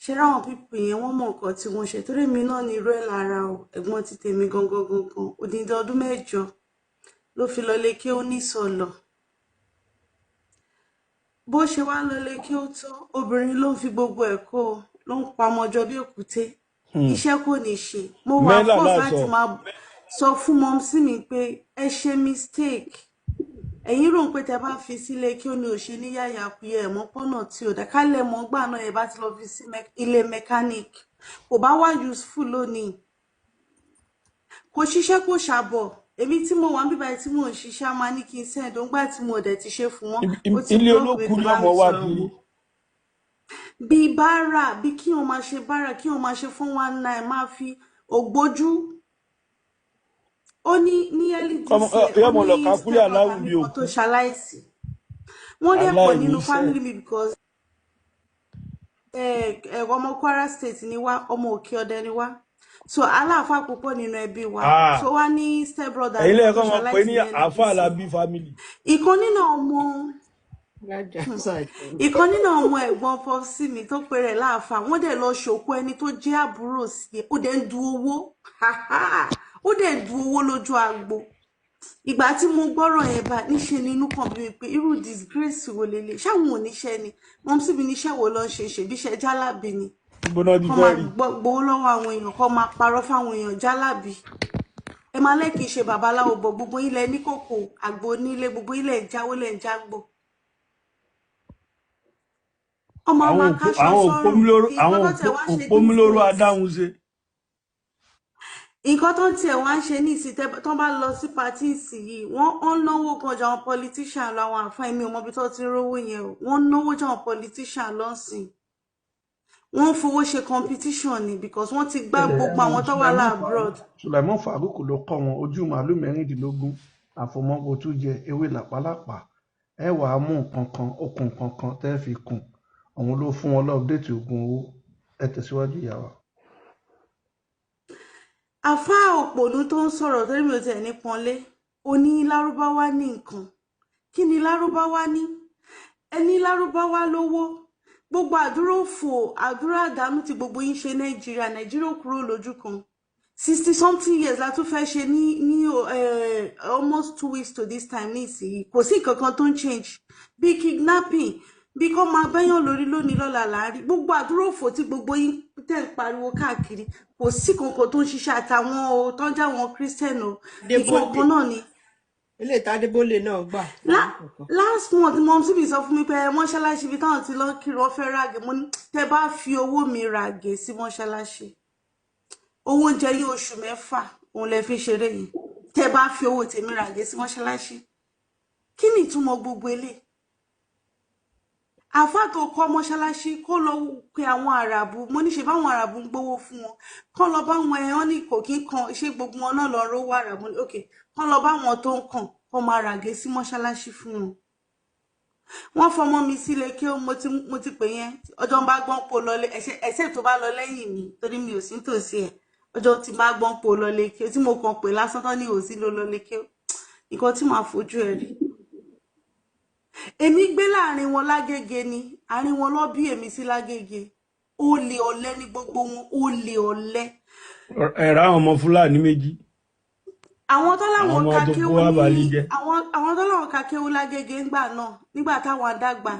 Ṣé ráwọn people yẹn, wọ́n mọ nǹkan tí wọ́n ṣe, torí èmi náà ní irú ẹ̀ lára o. Ẹ̀gbọ́n ti tèmi gangan gangan, odindi ọdún 8 ló fi lọlé kí ó ní sọlọ. Bó ṣe wá lọlé kí ó tó, obìnrin ló ń fi gbogbo ẹ̀ kó o, ló ń pamọ́jọ bí èkúté. Iṣẹ́ kò ní ṣe. Mo wà Mẹ́là force láṣọ. láti máa sọ fún mumsy mi pé ẹ ṣe mistake. Ẹ̀yin rò ń pé tẹ bá fi sílé kí ó ní òṣè ní yàyàkuyẹ, ẹ̀ mọ́ pọ́nà tí ò dá kálẹ̀ mọ́ gbà náà, ẹ bá ti lọ fi sí ilé mechanic, kò bá wá useful lónìí. Kò ṣiṣẹ́, kò ṣàbọ̀. Èmi tí mo wà ń bíbáyìí tí mò ń ṣiṣẹ́, á máa ní kí n send òun gbà tí mo dẹ̀ ti ṣe fún wọn. Ó ti Ilé block mi, olókùú kò ni bá ọmọ mi wá sọ̀rọ̀ kiri. mọ́. Bí báárà, bí kí wọn máa ṣe báárà, kí wọn máa ṣe 419, máa fi ògbójú. Ó ní early this year, ó Yọmọ lọ ní ká kúlẹ̀ step brother aláwù mi bí kan tó òkú. ṣaláìsí. Wọ́n dẹ̀ pọ̀ nínú Aláìníṣẹ́. family mi because ọmọ Kwara State ni wá, ọmọ Òkè Ọdẹ ni wá, so aláàfáà púpọ̀ nínú ẹbí wa. Ah, So wá ní step brother ẹ̀yin mi lẹ́yìn kan tó kọ́ mọ̀ pé ṣaláìsí ní ní early àáfàá this year. Alábí family. Ìkan nínú ọmọ ìkan nínú ọmọ ẹ̀gbọ́n popsy mi tó pe rẹ̀ láàfáà, wọ́n dẹ̀ lọ ṣòkú ẹni tó jẹ́ àbúrò sí ẹ, ó dẹ̀ ń du owó, ó dẹ̀ ń du owó lójú agbo. Ìgbà tí mo gbọ́rọ̀ yẹn bá níṣe ni inú kan bí mi pé irú disgrace wo lélẹ̀? Ṣáwọn oníṣẹ́ ni mumsy mi níṣẹ́ wo ló ń ṣe? Ṣèbí iṣẹ́ jálàbí ni. Ibo náà ti Kọ́ fẹ́ máa rí. gbowó lọ́wọ́ àwọn èèyàn, kọ́ máa parọ́ fáwọn èèyàn, jálàbí. Ẹ máa lẹ́kì í ṣe babaláwo bọ̀, gbogbo ilẹ̀ ní kòkò àgbo nílé, gbogbo ilẹ̀ ń jáwó lẹ̀ ń jágbó. Ọmọ Àwọn máa òpó káṣọ àwọn sọ́rùn. òpómúlóró Nǹkan àwọn tó tẹ̀ wá ṣe òpómúlóró these days, adáhunṣe. Nǹkan tó ń tiẹ̀ wá ń ṣe ní ìsìn, tó bá lọ sí party ìsìn yìí, wọ́n ń náwó gan ju àwọn politician lọ. Àwọn àfáà, mi ò mọ ibi tó ti ń rówó yẹn o. Wọ́n ń náwó ju àwọn politician lọ sìn. Wọ́n ń fowó ṣe competition ni because wọ́n ti gbá Ilẹ̀ gbogbo àwọn tó wà Sulaiman láàbroad. Farouk, Sulaiman Farouk ló kọ́ wọn. Ojú màálù 16, àfọmọ́gbó tó jẹ ewé làpálàpá, ẹ wàá mú nǹkan kan, okùn kankan tẹ́ fi kùn. Òun ló fún wọn l'update oògùn owó. Ẹ tẹ̀síwájú, ìyá wa. Àfáà òpònú tó ń sọ̀rọ̀, torí mi ò tiẹ̀ ní pọ́nlé, ó ní lárúbáwá ní nǹkan. Kí ni lárúbáwá ní? Ẹni lárúbáwá lówó. Gbogbo àdúrà òfò, àdúrà àdánù tí gbogbo yín ṣe, Nàìjíríà, Nàìjíríà ò kúrò lójú kan. 60 something years la tún fẹ́ ṣe ní almost 2 weeks to this time ní ìsinyìí. Kò sí nǹkan kan tó ń change, bí kidnapping, bí kò máa bẹ́yàn lórí lónìí lọ́la láàárín. Gbogbo àdúrà òfò tí gbogbo yín tẹ̀ ń pariwo káàkiri, kò sí kankan tó ń ṣiṣẹ́. Àtàwọn o tó ń jẹ́ àwọn Christian o, nǹkan Adébólè kan náà ni. Ilé ìtàdébólè náà gbà kò ní kankan. Last month, mumsy mi sọ fún mi pé mọ́ṣáláṣí ibi táwọn ti lọ kiri, wọ́n fẹ́ ràgé. Mo ní tẹ́ bá fi owó mi ràgé sí mọ́ṣáláṣí, owó oúnjẹ yín oṣù 6 òun lẹ fi ṣeré yìí. Tẹ́ bá fi owó tèmi ràgé sí mọ́ṣáláṣí, kí ni ìtumọ̀ gbogbo eléyìí? Àáfàá tó kọ́ mọ́ṣáláṣí, kó lọ pe àwọn àràbù. Mo ní ṣe báwọn àràbù ń gbowó fún wọn, kán lọ bá wọn. Ẹ wọn ní kò kí kan ṣé gbogbo wọn náà lọ rówó àràbù ni. Ok, kán lọ bá wọn tó ń kàn, kó máa ràgé sí mọ́ṣáláṣí fún wọn. Wọ́n fọmọ mi sílé kí ó mo ti pè yẹn. Ọjọ́ ń bá gbọ́n po lọlé ẹsẹ̀ tó bá lọ lẹ́yìn mi, torí mi ò sí nítòsí ẹ̀. Ọjọ́ tí bá gbọ́n po lọlé kí ó, tí mo kàn pè lásán tán ní òsí ló lọlé kí ó, nǹkan tí màá fojú ẹ̀ rí. Èmi gbé láàrin wọn lágége ni, àárín wọn lọ bí èmi sí lágége. Olè, ọ̀lẹ ní gbogbo wọn, olè, ọ̀lẹ. Ẹ̀rọ àwọn ọmọ Fúlàní méjì. Àwọn tó Àwọn láwọn ọmọ ka tó kéwú kó ní àbálí jẹ. àwọn tó láwọn ka kéwú lágége ńgbà náà, nígbà táwọn dàgbà,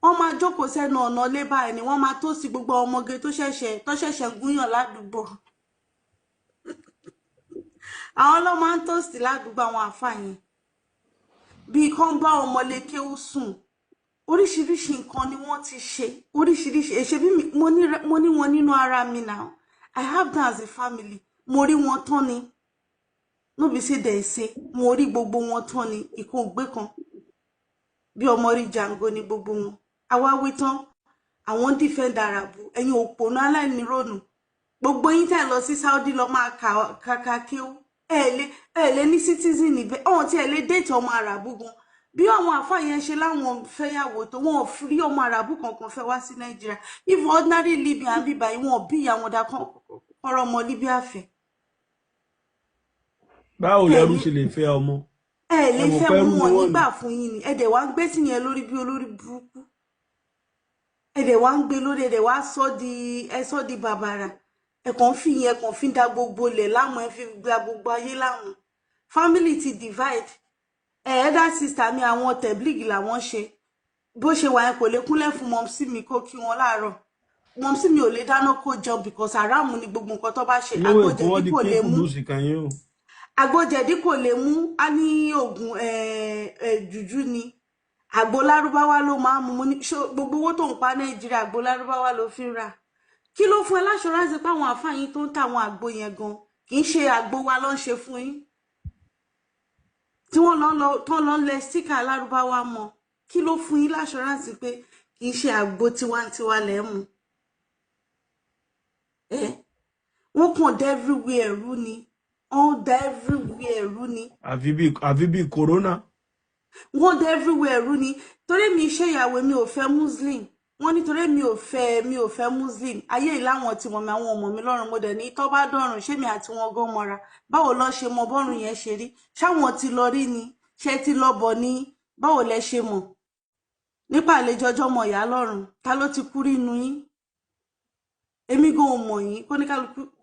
wọ́n máa jókòó sẹ́nu ọ̀nà ilé báyìí ni wọ́n máa tó sí gbogbo ọmọge tó ṣẹ̀ṣẹ̀ gúnyàn ládùúgbò. Àwọn ló máa ń tòsí ládùúgbò. Àwọn àáfàá yẹn, bíi kán bá ọmọlé kéwú sùn, oríṣiríṣi nǹkan ni wọ́n ti ṣe, oríṣiríṣi èṣe. Bí mo ní wọn nínú ara mi now. I have them as a family. Mo rí wọn tán ni, no be say dem say. Mo rí gbogbo wọn tán ni, ìkan ògbé kan bí ọmọ rí jango ní gbogbo wọn. Àwa wí tán, àwọn ń defend arabu. Ẹ̀yin òpònú aláìníròònù, gbogbo yín tẹ́ lọ sí Saudi lọ máa kàkà kéwú, ẹ lè ní citizen níbẹ̀ ọ̀hún tí ẹ lè date ọmọ arabu gan. Bí àwọn àfáà yẹn ṣe láwọn fẹ́yàwó tó, wọn ò rí ọmọ arabu kankan fẹ́ wá sí Nàìjíríà. If ordinary Libyan bíbá yìí, wọn ò bí ìyá wọn dá kọ́rọ́ ọmọ Libya fẹ́. Báwo Ẹ lẹrú ní ṣe lè fẹ́ ọmọ? Ẹ Ẹ lè mọ̀ fẹ́ pé ẹrú wọn ni wọ́n ni. nígbà fún yín ni. Ẹ dẹ̀ wá ń gbé sí yẹn lórí bí olórí burúkú. Ẹ̀dẹ̀ wá ń gbé lórí, ẹ̀dẹ̀ wá sọ di, ẹ sọ di bàbàrà. Ẹ kàn fi yẹn kàn fi ń da gbogbo ilẹ̀ láàmú, ẹ fi gba gbogbo ayé láàmú. Family ti divide. Ẹ elder sister mi, àwọn tẹ̀blígì làwọn ṣe. Bó ṣe wà yẹn, kò lè kúnlẹ̀ fún mọ̀mísí mi kó kí wọn láàárọ̀. Mọ̀mísí mi ò lè dáná kó jẹun because aráàmù ni gbogbo nǹkan tó bá ṣe. Olówó Èkó Àgbòjẹ̀dí wọ́n ti kò pín lè mú, kùdùsì kan yín o. àgbòjẹ̀dí kò lè mú. Á ní oògùn jùjú ni, àgbo lárúbáwá ló máa ń mu. Mo ní gbogbo owó tó ń pa Nàìjíríà, àgbo lárúbáwá ló fi ń rà. Kí ló fún ẹ láṣọránsì pé àwọn àfáà yín tó ń ta àwọn àgbo yẹn gan kì í ṣe àgbo wa ló ń ṣe fún yín tí wọ́n lọ lọ tán lọ ń lẹ síkà lárúbáwá mọ́? Kí ló fún yín láṣọránsì pé kì í ṣe àgbo tiwantiwa lẹ ń mu? Ẹ wọ́n kàn dá everywhere rú ni, wọ́n dá everywhere rú ni. Àfi bíi corona. Wọ́n dá everywhere rú ni. Torí mi ṣe ìyàwó, mi ò fẹ́ muslim. Wọ́n ní torí mi ò fẹ́ muslim. Ayé ìláwọn tí mọ̀ mi, àwọn ọmọ mi lọ́rùn. Mo dẹ̀ ní tó bá dọ̀rùn, ṣé mi àti wọn gan mọ́ra? Báwo lọ́ ṣe mọ bọ́rùn yẹn ṣe rí? Ṣáwọn ti lọ rí ni? Ṣé ti lọ bọ̀ ni? Báwo lẹ ṣe mọ̀ nípa àlejò ọjọ́ mọ̀ ìyá lọ́rùn? Ta ló ti kú rí inú yín? Èmi gan ò mọ̀ yín.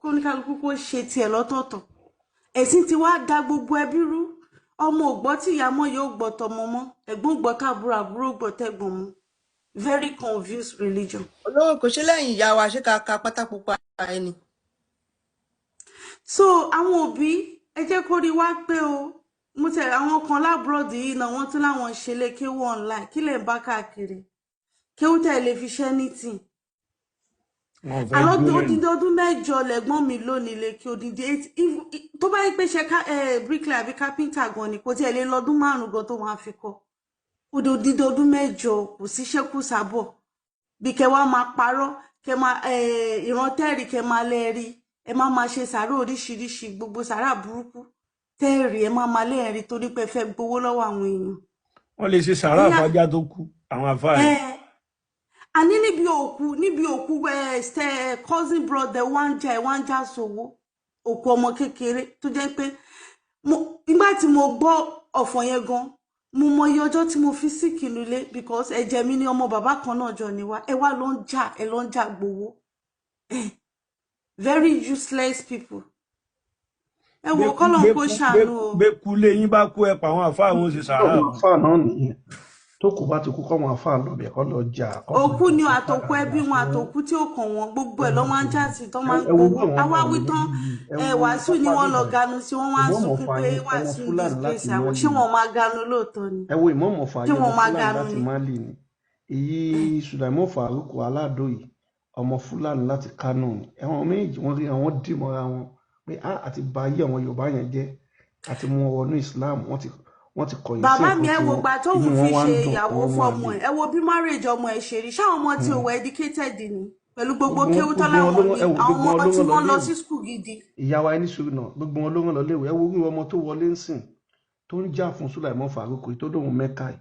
Kóníkálukú kó ṣe tiẹ̀ lọ́tọ̀ọ̀tọ̀. Ẹ̀sìn ti wá da gbogbo ẹbí rú. Ọmọ ò gbọ́ tí ìyá mọ́, yóò gbọ́ tọmọ mọ́, ẹ̀gbọ́n ò gbọ́ tàbúrò, àbúrò ò gbọ́ tẹ̀gbọ́n mọ́. Very confused religion. Olówó kò ṣe lẹ́yìn ìyá wa, ṣé ká ka pátá pupa ẹni. So àwọn òbí, ẹ jẹ́ kó rí wá pé o mo tẹ àwọn kan l'abroad yìí náà, wọ́n tún láwọn ń ṣe lé kéwú online. Kí lè ń bá káàkiri kéwú tẹ̀ lè fi ṣẹ́ nítì? Wọn ò fẹ́ Àlọ́ jóná ni. Odindi ọdún 8 lẹ́gbọ́n mi lónìí lè kí odindi eight. Tó bá yẹ pé ṣe ká bricklayer àbí carpenter gan ni, kò tiẹ̀ lè lọ́dún 5 gan tó máa fi kọ́. Odindi ọdún 8, kò síṣẹ́ kù sábọ̀ bí kẹ wá máa parọ́, kẹ máa ìran tẹ́ẹ̀rì, kẹ máa lẹ́ẹ̀rí, ẹ má máa ṣe sàárà oríṣiríṣi, gbogbo sàárà burúkú tẹ́ẹ̀rì, ẹ má máa lẹ́ẹ̀rí torí pé ẹ fẹ́ gbowó lọ́wọ́ àwọn èèyàn. Wọ́n lè ṣe sàárà Ìyá fájá tó kú, àwọn àfáà ẹ yẹn. Àní níbi òkú ẹ ṣe cousin brother wá ń jà, ẹ wá ń jà sówó òkú ọmọ kékeré tó jẹ́ pé nígbà tí mo gbọ́ ọ̀fọ̀ yẹn gan, mo mọ iye ọjọ́ tí mo fi sick nílé because ẹ̀jẹ̀ mi ní, ọmọ bàbá kan náà jọ ni wá. Ẹ wá ló ń jà, ẹ ló ń jà gbowó. Very useless people. Ẹ wo, Gbẹ́kú kọ́lọ́n kó gbẹ́kú ṣàánú o. Gbẹ́kú lé yín bá kú, ẹ pa àwọn àfáà, wọn ṣe sàárà Àwọn fún. àfáà náà nìyẹn. Tó kù bá ti kú, kọ́ àwọn àfáà lọ bẹ̀, kọ́ lọ jà, kọ́ fi Òkú ni o, kọ́ fi àtòkù padà ẹbí jà wọn, fún àtòkù tí ó kàn wọn, gbogbo ẹ̀ lọ́ máa ń jà sí, tó máa ń Ẹ wo gbowó. irú àwọn ọmọ Àwa wí àlè tán, méjì yìí, ẹ ẹ wo Wàásù ni pápá wọ́n lọ bíbà ganu sí, wọ́n wá ń ìmọ̀ọ́mọ̀ sunkún fa pé yẹn, ọmọ Wàásù ń Fúlàní láti disgrace àwọn. Mali Ṣé ni. wọn máa ganu lóòótọ́ ni? Ẹ wo ìmọ̀ọ́mọ̀ fa Ṣé yẹn, ọmọ wọn máa Fúlàní ganu láti ni? Mali ni. Èyí Sulaimon Farouk Aládò yìí, ọmọ Fúlàní láti Kánò ni. Ẹwọn méjì wọn rí àwọn dì mọ́ra wọn pé á àti ba ayé àwọn Yorùbá yẹn jẹ́, àti mú wọn wọnú Islam, wọ́n ti kọ̀yìn sí Bàbá mi, ẹ̀kọ́ ẹ wo tiwọn, gbà tóun inú fi wọn wá ń ṣe dùn, ìyàwó wọn mú fọmọ àlè. ẹ, ẹ wo bí marriage ọmọ ẹ ṣe rí. Ṣáwọn ọmọ tí ò wọ educated ni pẹ̀lú gbogbo Gbogbo wọn kéwú gbogbo wọn tọ́láwọn ló rán ní ẹ wò àwọn gbogbo wọn ọmọ ló tí rán lọ wọ́n lọ léèwé. sí school gidi. Ìyá wa, ẹni sùúrù náà, gbogbo wọn ló rán lọ léèwé. Ẹ wo irú ọmọ tó wọlé ń sìn tó ń jà fún Sulaimon Farouk yìí, tó lóun Mẹ́ka yìí,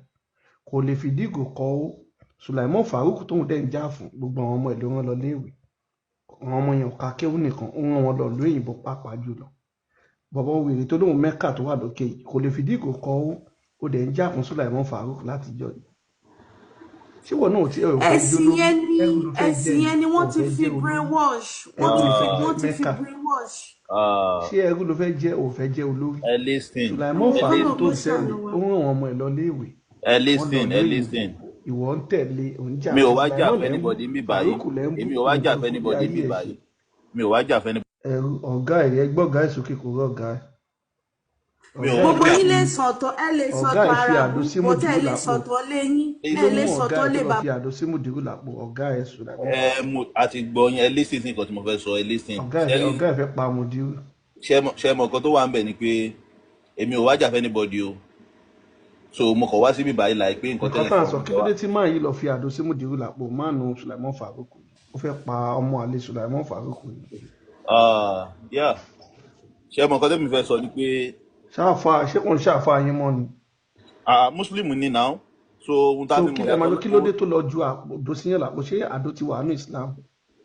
kò lè fìdí ìgò kọ ó. Sulaimon Farouk tóun dẹ̀ ń jà fún, gbogbo àwọn ọmọ ẹ̀ ló rán lọ léèwé. Àwọn ọmọ yẹn ò ka kéwú nìkan, ó rán wọn lọ ìlú òyìnbó pàápàá jùlọ. Bọ̀bọ̀ wèrè tó lóun Mẹ́kà tó wà lókè yìí kò lè fìdí ìgò kọ ó, ó dẹ̀ ń jà fún Sulaimon Farouk látijọ́ yìí. Ṣé wọn náà tí ẹ ò fẹ́ jó Ẹ̀sìn lórí yẹn ni ẹrú ló fẹ́ jẹ́ ẹ̀sìn ni? yẹn ni Ò wọ́n ti fẹ́ fi jẹ́ olórí brainwash, wọ́n ẹrú ti ló fi fẹ́ jẹ́ wọ́n ti fi Mẹ́kà. brainwash. Ṣé ẹrú ló fẹ́ jẹ́? Ò fẹ́ jẹ́ olórí? Ẹ listen. Sulaimon Ẹ Farouk Kọ́lọ̀ tó kó ń tẹ̀lé, ṣàánú wa. ó rán àwọn ọmọ ẹ̀ lọ léèwé, Ẹ wọ́n lọ listen, ìlú ẹ òyìnbó. listen. Ìwọ ń tẹ̀lé, ò ń jà Mi ò fún wá jà Sulaimon fún lẹ́ ń bú, anybody ń bí báyìí. Farouk lẹ́ ń bú, Èmi ò wá jà nǹkan fún tó forí anybody ń ayé bí ẹ̀ ṣe. báyìí. Mi ò wá jà fún anybody. Ẹrú ọ̀gá ẹ̀, ẹ gbọ́ ọ̀gá ẹ̀ sókè, kò rọ̀ ọ̀gá ẹ̀. Mi ò Ọ̀gá wá ẹ̀ Gbogbo jà yín lè fi sọ̀tọ̀, ẹ lè ọ̀gá sọ̀tọ̀ ẹ̀ fi ara àdó bú sí bó tẹ́ ẹ mùdírù lè lápò. sọ̀tọ̀ léyín, Kí ẹ ló lè mú ọ̀gá sọ̀tọ̀ ẹ̀ lé tó lọ bàbá. fi àdó sí mùdírù lápò? Ọ̀gá ẹ̀ Sulaimon Ẹ Farouk. mo àti gbọ́ yín. Ẹ listen sí nǹkan tí mo fẹ́ sọ. Ẹ listen. Ọ̀gá ẹ̀ Ṣé fẹ́ ọ̀gá ẹ̀ fẹ́ pa mùdírù. ṣé mọ nǹkan tó wà ń bẹ̀ ni pé èmi ò wá jà fún anybody o. So mo kàn wá síbí báyìí láì pé nǹkan Nǹkan tẹ́yìn tá à ń sọ sọ, mo kí fẹ́ ló wá. dé tí máà yìí lọ fi àdó sí mùdírù lápò? Máàlù Sulaimon Farouk yìí, ó fẹ́ pa ọmọ àlè Sulaimon Farouk yìí. Ah, yeah. Ṣé mọ nǹkan tẹ́mi fẹ́ sọ ni pé Ṣáàfà, ṣé kò ń ṣàfà yín mọ́ ni? Ah, Muslim ni now. So ohun tá a So fi kí mọ̀ ẹ máa yàtọ̀ lọ, kí ló dé tó lọ ju àdó sí yẹn lápò? Ṣé àdó ti wà ní Islam?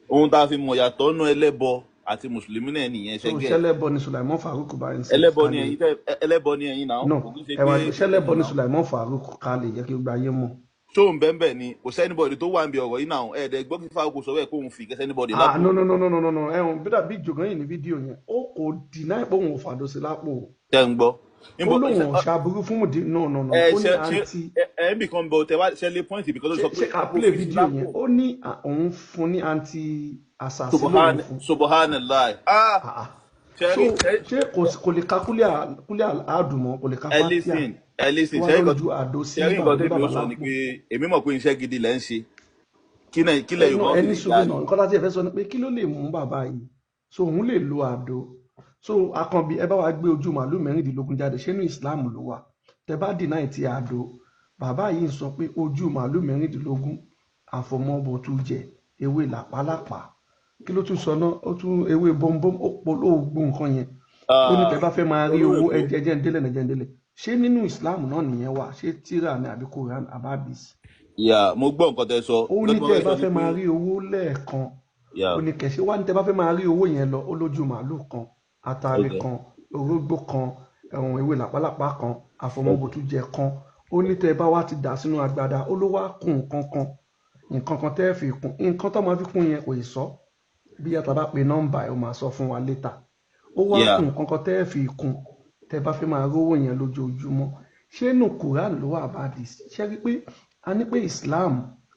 Ohun tá a fi mọ̀ yàtọ̀ nú ẹlẹ́bọ àti mùsùlùmí náà nìyẹn. So ṣẹ́gẹ́ ṣẹlẹ́bọ ni Sulaimon Farouk báyìí ń sìn ẹlẹ́bọ ká ni lè ẹ̀yin tẹ́ ẹlẹ́bọ ni ẹ̀yin náà. No, Kò kí ń ṣe ẹ pé máa kìrìsìtẹ́nì ṣẹlẹ́bọ ni náà. Sulaimon Farouk, ká lè jẹ́ kí gbogbo ayé mọ̀. Tó ń bẹ́ẹ̀ bẹ́ẹ̀ ni kò sẹ́nibọ̀dì tó wà ń bí ọ̀rọ̀ yìí náà, ẹ̀ẹ́dẹ̀ gbọ́ kí Faruku sọ bẹ́ẹ̀ kóun fi kẹ́ sẹ́nibọ̀dì Ah, lápò. no, no, no, no, no, no, no, ẹ̀hún bí dàbí ìjògán yìí ní fídíò yẹn, ó kò deny pé òun ò fàdó sí lápò o. Tẹ́ ń gbọ́. Ó Níbo lóun ò ṣàbúrú fún mùdí, no, no, no, ẹ ó ní ṣe ṣe àǹtí. ẹ ń bì kan bọ tẹ wá ṣe lé pọ́ìntì bìkan tó Ṣé sọ pé ṣé ká kó play fi sí fídíò yẹn? lápò. Ó ní òun fún ní àǹtí àṣàsí lòun fún. Subhanallah, ah. Ah, ah. Ṣe So rí ṣé kò lè ka kúlẹ̀ àdùnmọ́, kò lè ka ẹ fatia listen, ẹ tó listen, wá ṣe rí lọ nǹkan ju àdó sí ṣe rí nǹkan bàbá tẹ́mi ó bàbá sọ ni lápò. pé èmi mọ̀ pé iṣẹ́ gidi lẹ́ ń ṣe, kílẹ̀ Ẹnu Yorùbá ó sì ẹni lè sùúrù dáa náà, ni. nǹkan láti ẹ̀fẹ́ sọ ni pé kí ló lè mú bàbá yìí so òun lè lo àdó. So Akànbí, ẹ bá wa gbé ojú màálù 16 jáde, ṣé inú Islam ló wà? Tẹ bá deny ti àdó, bàbá yìí ń sọ pé ojú màálù 16 àfọmọ́bọ̀tú jẹ ewé làpálàpá, kí ló tún sọ náà, ó tún ewé bọ́m̀bọ́m, ó polówó gbó nǹkan yẹn. Ó ní tẹ bá fẹ́ máa rí Olórí owó, Èkó. ẹjẹ ń délẹ̀, ẹjẹ ń délẹ̀. Ṣé nínú Islam náà nìyẹn wà? Ṣé tíra ni àbí Quran àbábís? Yà, mo gbọ́ nǹkan tẹ́ sọ. Ó Nǹkan ní tí mo tẹ́ fẹ́ ẹ bá sọ ni fẹ́ pé máa rí owó lẹ́ẹ̀kan, yà, ó ní kẹ̀ṣẹ́ wá ní tẹ́ bá fẹ́ máa rí owó yẹn lọ, ó lójú màálù kan, àtàrí ok, kan, orógbó kan, ẹ̀hún ewé làpálàpá kan, àfọmọ́bòtújẹ kan. Ó ní tẹ́ ẹ bá wá ti dà sínú agbada, ó ló wá kún nǹkan kan, nǹkan kan tẹ́ ẹ fi kún, nǹkan tó máa fi kún yẹn kò ì sọ. Bí yàtọ̀ bá pe nọ́mbà ẹ̀, ó máa sọ fún wa létà. Ó wá yà, kún nǹkan kan tẹ́ ẹ fi kún tẹ́ bá fẹ́ máa rówó yẹn lójoojúmọ́. Ṣé inú Quran ló wà bá di? Ṣé rí pé a ní pé Islam,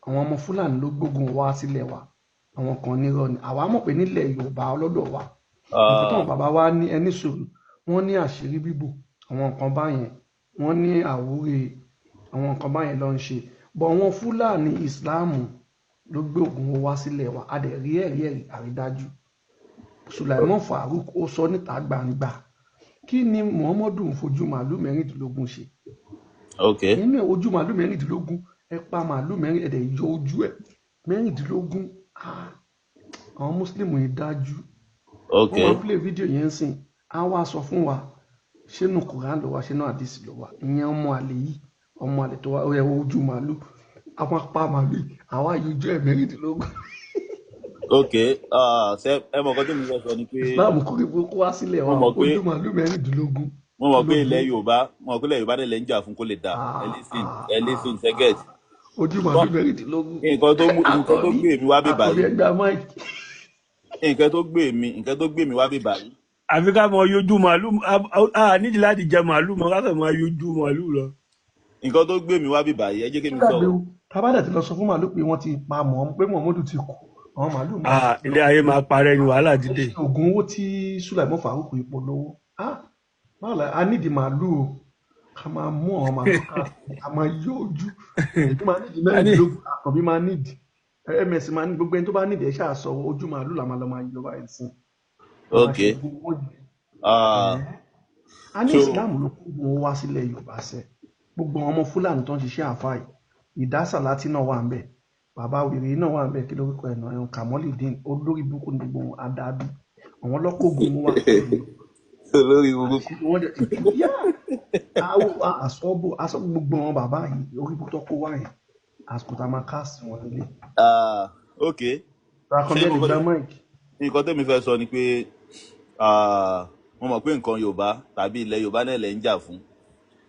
àwọn ọmọ Fúlàní ló gbógun wá sílẹ̀ wa, àwọn kan nírọ́ ni. Àwa mọ̀ pé nílẹ̀ Yorùbá ọlọ́dọ̀ wa, nǹkan táwọn bàbá wa ní, ẹni sùúrù, wọ́n ní àṣírí bíbò, àwọn nǹkan báyẹn, wọ́n ní àwúre, àwọn nǹkan báyẹn ló ń ṣe. Bọ̀ àwọn Fúlàní Islam ló gbé ògùn owó wá sílẹ̀ wa, a dẹ̀ rí ẹ̀rí ẹ̀rí àrídájú. Sulaimon Farouk ó sọ níta gbangba, kí ni Muhammadu ń fojú màálù 16 ṣe? Ok, Nínú ẹ̀, ojú màálù 16, ẹ pa màálù mẹ́rin, ẹ dẹ̀ yọ ojú ẹ̀ 16. Ah, àwọn Muslim yìí dájú. Ok, Wọ́n máa play fídíò yẹn ń sìn, á wá sọ fún wa ṣé nu Quran ló wà, ṣé nu àdìsí ló wà. Ìyẹn ọmọ àlè yìí, ọmọ àlè tó wá, ó yẹ ojú màálù, àwọn apá màálù yìí, àwa yọ ojú ẹ̀ 16. Ok. Ah, ṣe ẹ mọ̀ nǹkan tí mo fẹ́ sọ ni pé Islam kò rí kó wá sílẹ̀ mo wa mọ̀ pé ojú màálù 16, mo kí mọ̀ ló pé dé? ilẹ̀ Yorùbá, mo mọ̀ pé ilẹ̀ Yorùbá dẹ̀ lẹ́ ń jà fún kó lè dáa. Ẹ listen, ẹ listen, ṣe get. Ojú màálù 16. Nǹkan tó mú, nǹkan tó Àkànbí, gbé mi wá bí Àkànbí báyìí, ẹgbẹ́ máìkì. nǹkan tó gbé mi wá bí báyìí, Àfi ká mọ yójú màálù, a nídìí láti jẹ màálù mọ, ká kàn máa yójú màálù lọ. Nǹkan tó gbé mi wá bí báyìí, ẹ jẹ́ kí mi Gbàgbé sọ̀rọ̀. o, tábàdà ti lọ sọ fún màálù pé wọ́n ti pa mọ́, pé Muhammadu ti kú, àwọn màálù máa Ah, ilé ayé máa parẹ́ ni, wàhálà ti ẹ dé. ṣe oògùn owó tí Sulaimon Farouk ìpolówó. Ah, báwo la a nídìí màálù o, ká máa mú àwọn màálù káàkiri, ká máa yọ ojú. Èmi máa nídìí A ní 16, Àkànbí máa nídìí, ms máa ní, gbogbo ẹni tó bá nídìí ẹ ṣáà sọ, ojú màálù là máa lọ máa yọ báyìí sí, a máa Ok, ṣe oògùn owó yẹn. ah, A ní so Islam ló kó oògùn owó wá sílẹ̀ Yorùbá sẹ́. Gbogbo àwọn ọmọ Fúlàní tó ń ṣiṣẹ́ àáfàá yìí, ìdásàlátì náà wà ń bẹ̀, bàbá wèrè náà wà ń bẹ̀, kí lórúkọ ẹ̀ náà, ẹ̀hún Kamolideen, olórí burúkú ní gbogbo wọn, adábí, àwọn lọ́kọ̀ọ́gùn owó wá sílẹ̀ Yorùbá. Olórí burúkú. Àṣírí wọn dẹ̀ ti tú yá, àwọ àsọ́bò àsọ́bò gbogbo àwọn bàbá yìí, orí burúkú tó kó wá yẹn, àsìkò tá a máa káàsì wọn nílé. Ah, ok, ṣé Àkànbí ẹ mo lè fẹ́ gba máìkì. nǹkan tẹ́mi fẹ́ sọ ni pé ah, mo mọ̀ pé nǹkan Yorùbá tàbí ilẹ̀ Yorùbá náà lẹ́ ń jà fún,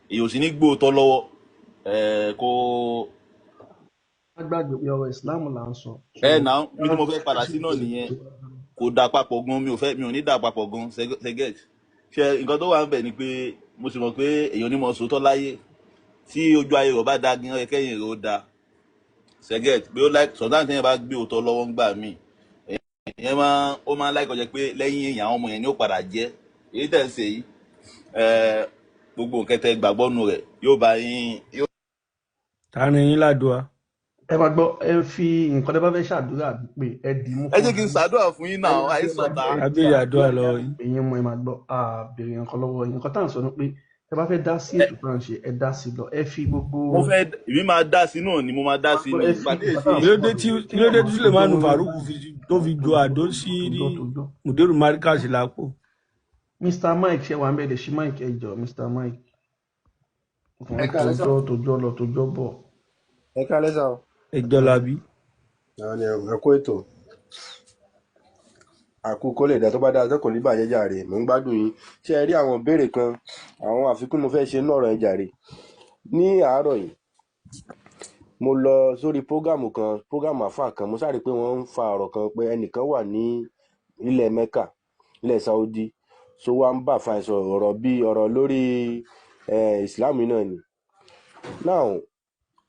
èyí ò sì ní gbóòótọ́ lọ́wọ́ ẹ kó Má gbàgbé pé ọ̀rọ̀ Islam là ń sọ, so ẹ nà mí tí mo fẹ́ padà sí náà nìyẹn, kò dà papọ̀ gan, mi ò fẹ́, mi ò ní dà papọ̀ gan, ṣẹgẹt. Ṣe nǹkan tó wà ń bẹ̀ ni pé mo sì mọ̀ pé èèyàn onímọ̀ sòótọ́ láyé, tí ojú ayé rẹ̀ bá da gan, ó yẹ kẹ́yìn rẹ̀ ó da, ṣẹgẹt, pé ó láì sọ̀tàn tí yẹn bá gbé òótọ́ lọ́wọ́ ń gbà míì, èèyàn máa, ó máa ń láì kọjá pé lẹ́yìn èèyàn àwọn ọmọ yẹn ni ó padà jẹ́ èyí tẹ̀ ń ṣe yìí. Ẹ gbogbo nǹkan tẹ gbàgbọ́ nu rẹ̀ yóò bá yín yóò. Ta ni yín ládùá? Ẹ máa gbọ́, ẹ fi nǹkan tẹ́ bá fẹ́ ṣàdúrà pé ẹ dì í mú Ẹ jẹ́ fúnra kí n yín. ṣàdúrà fún yín Ẹ náà, ẹ máa àìsọ̀tà. gbọ́, ẹ di Abéèrè àdúrà àdúrà lọ́wọ́ yín. èyí mọ, ẹ máa gbọ́, a béèrè nǹkan lọ́wọ́ yín. Nǹkan tá à ń sọ ni pé tẹ́ bá fẹ́ dá sí ètò tá à ń ṣe, ẹ dá sí lọ, ẹ fi gbogbo Mo fẹ́, èmi máa dá sí náà ni, mo máa dá sí ẹ ni fi ìpàdé nǹkan tá à ń Kí ló sọ dé náà tí lọ kí ló dé kéèyàn tí máa Sulemanu tójọ́ Farouk tó fi ju àdó sí tójọ́ tójọ́. Mùdírù Markaz lápò? Mr Mike, ṣe wà ń bẹ̀ lè ṣí Mike, ẹ jọ Mr Mike, Ẹ ọkùnrin káalẹ́ sà. tójọ́ tójọ́ lọ tójọ́ bọ̀. Ẹ káalẹ́ sà o. Ẹjọ́ labí. Àwọn ni ẹ kó ètò àkókò lè dá tó bá dáa tó kò ní bàjẹ́ jàre, mò ń gbádùn yín. Ṣé ẹ rí àwọn ìbéèrè kan, àwọn àfikún mo fẹ́ ṣe nínú ọ̀rọ̀ yẹn jàre ní àárọ̀ yìí? Mo lọ sórí prógámù kan, prógámù àfáà kan, mo sáré pé wọ́n ń fa ọ̀rọ̀ kan pé ẹnìkan wà ní ilẹ̀ Mecca, ilẹ̀ Saudi, so wá ń bá àfáà yẹn sọ̀rọ̀ ọ̀rọ̀ bí ọ̀rọ̀ lórí Islam yìí náà ni. Now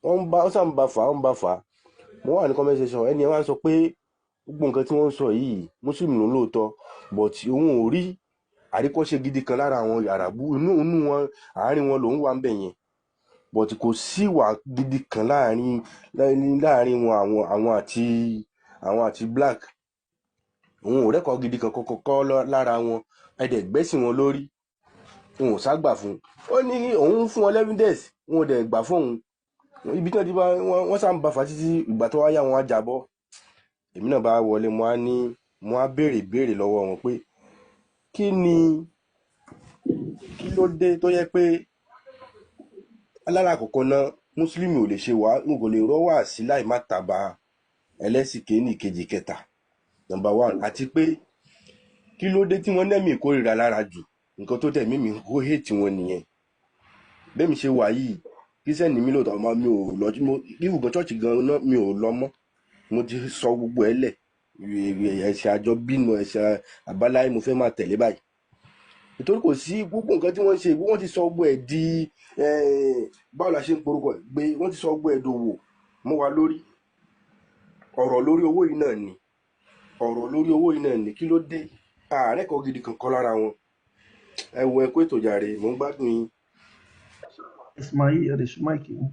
wọ́n ń bá wọ́n sá ń bá fà á, ń bá fà á. Mo wà ní comment section, ẹni yẹn wá ń sọ pé gbogbo nǹkan tí wọ́n ń sọ yìí, Muslim ló ń lóòótọ́, but òun ò rí àríkọ́ṣe gidi kan lára àwọn Àràbù inú wọn, àárín wọn lòún wà ń bẹ̀ yẹn, but kò sí ìwà gidi kan láàrin wọn, àwọn àti black. Òun ò rẹ́kọ̀ọ́ gidi kan kọ́kọ́ kọ́ lára wọn. Ẹ̀dẹ̀ gbẹ́sìn wọn lórí, òun ò ságbà fún un. Ó ní òun fún wọn evidence, wọn ò dẹ̀ gbà fóun. Ibi tí wọ́n ti bá wọ́n sá ń bá fà títí, ìgbà tó wá yá, wọn á jábọ́. Èmi náà bá wọlé, mo á ní mo á béèrè béèrè lọ́wọ́ wọn pé kí ni, kí ló dé tó yẹ pé alára àkọ́kọ́ náà, mùsùlùmí ò lè ṣe wá, n kò lè rọ́ wá sí láì má tàbá ẹlẹ́sìn kéènì kejì kẹta, number one. Àti pé kí ló dé tí wọ́n nẹ́mì ìkórìíra lára jù? Nǹkan tó tẹ̀ mímí kó hate wọn nìyẹn. Bẹ́ẹ̀ mi ṣe wà yìí, kírísítẹ́nì mi lóòótọ́, ọmọ mi ò lọ ibùgàn church gan náà mi ò lọ mọ́. Mo ti sọ gbogbo ẹ̀ lẹ̀. Ẹ̀sìn àjọ bínú, ẹ̀sìn àbáláyé mo fẹ́ máa tẹ̀lé báyìí, nítorí kò sí gbogbo nǹkan tí wọ́n ń ṣe. Wọ́n ti sọ gbogbo ẹ̀ di báwo la ṣe ń porúkọ ẹ̀ gbé, wọ́n ti sọ gbogbo ẹ̀ dòwò mọ́ wa lórí. Ọ̀rọ̀ lórí owó yìí náà ni, ọ̀rọ̀ lórí owó yìí náà ni. Kí ló dé ààrẹ kan gidi kankan lára wọn? Ẹ wo, ẹ kó ètò jàre, mò ń gbádùn yín. Ismail, ẹ lè ṣí mic yín.